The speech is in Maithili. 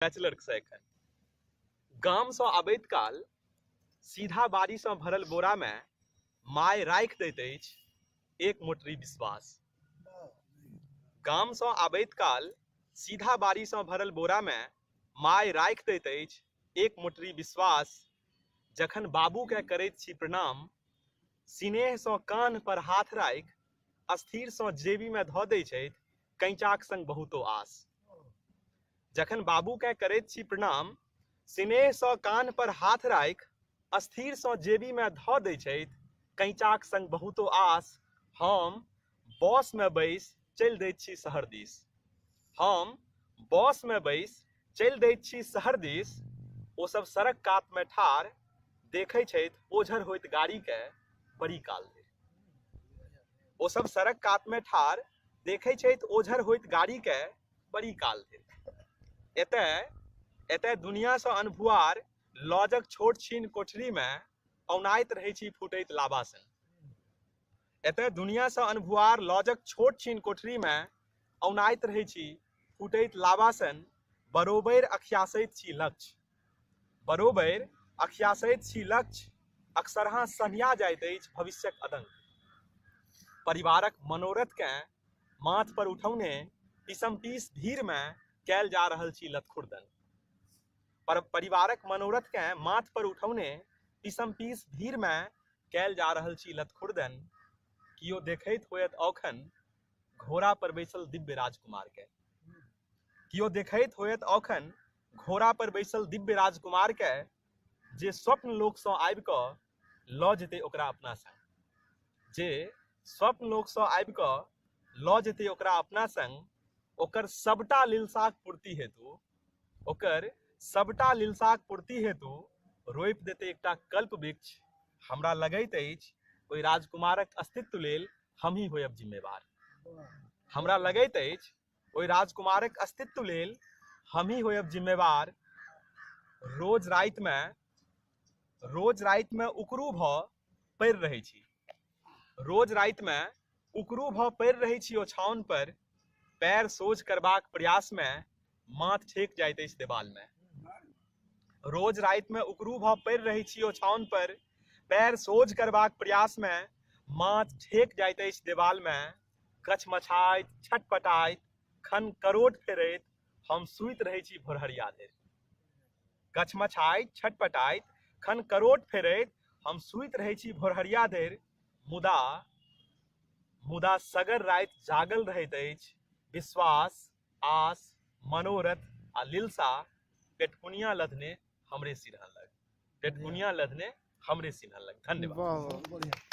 बैचलरसँ एखन गामसँ अबैत काल सीधा बाड़ीसँ भरल बोरामे माय राखि दैत अछि एक मोटरी विश्वास। गामसँ अबैत काल सीधा बाड़ीसँ भरल बोरामे माय राखि दैत अछि एक मोटरी विश्वास। जखन बाबूकेँ करैत छी प्रणाम, सिनेहसँ कान्ह पर हाथ राखि अस्थिरसँ जेबीमे धऽ दैत छथि कैंचाक संग बहुतो आस। जखन बाबूकेँ करैत छी प्रणाम, सिनेहसँ कान्ह पर हाथ राखि अस्थिरसँ जेबीमे धऽ दैत छथि कैंचाक संग बहुतो आस। हम बसमे बैसि चलि दैत छी शहर दिस। हम बसमे बैसि चलि दैत छी शहर दिस। ओ सब सड़क कातमे ठाढ़ देखै छथि ओझर होइत गाड़ीकेँ बड़ी काल धरि। ओ सब सड़क कातमे ठाढ़ देखै छथि ओझर होइत गाड़ीकेँ बड़ी काल धरि। एतय एतय दुनियासँ अनभुआर लॉजक छोट छीन कोठरीमे औनाइत रहै छी फूटैत लाबा सन। एतय दुनियासँ अनभुआर लॉजक छोट छीन कोठरीमे औनाइत रहै छी फूटैत लाबा सन। बरोबरि अखियासैत छी लक्ष्य। बरोबरि अखियासैत छी लक्ष्य। अक्सरहाँ सन्हिया जाइत अछि भविष्यक अदंक। परिवारक मनोरथकेँ माथ पर उठौने पीसम-पीस भीड़मे कयल जा रहल छी लतखुर्दन। पर परिवारक मनोरथकेँ माथ पर उठौने पीसम-पीस भीड़मे कयल जा रहल छी लतखुर्दन। कियो देखैत होयत औखन घोड़ा पर बैसल दिव्य राजकुमारकेँ। कियो देखैत होयत औखन घोड़ा पर बैसल दिव्य राजकुमारकेँ जे स्वप्न लोकसँ आबि कऽ लऽ जेतै ओकरा अपना संग। जे स्वप्न लोकसँ आबि कऽ लऽ जेतै ओकरा अपना संग। ओकर सबटा लिलसाक पूर्ति हेतु, ओकर सबटा लिलसाक पूर्ति हेतु रोपि देतै एकटा कल्प वृक्ष। हमरा लगैत अछि ओहि राजकुमारक अस्तित्व लेल हमही होयब जिम्मेवार। हमरा लगैत अछि ओहि राजकुमारक अस्तित्व लेल हमही होयब जिम्मेवार। रोज रातिमे, रोज रातिमे उकरू भऽ पड़ि रहै छी। रोज रातिमे उकरू भऽ पड़ि रहै छी ओछाओन पर। पैर सोझ करबाक प्रयासमे माथ ठेक जाइत अछि देबालमे। रोज रातिमे उकरू भऽ पड़ि रहै छी ओछाओन पर। पैर सोझ करबाक प्रयासमे माथ ठेक जाइत अछि देबालमे। कछमछाइत छटपटाइत खन करोट फेरैत हम सुति रहै छी भोरहरिया धरि। कछमछाइत छटपटाइत खन करोट फेरैत हम सुति रहै छी भोरहरिया धरि। मुदा मुदा सगर राति जागल रहैत अछि विश्वास, आस, मनोरथ आ लिलसा पेटकुनिया लधने हमरे सिरहन लग। पेटकुनिया लधने हमरे सिरहन लग। धन्यवाद। वाह वाह।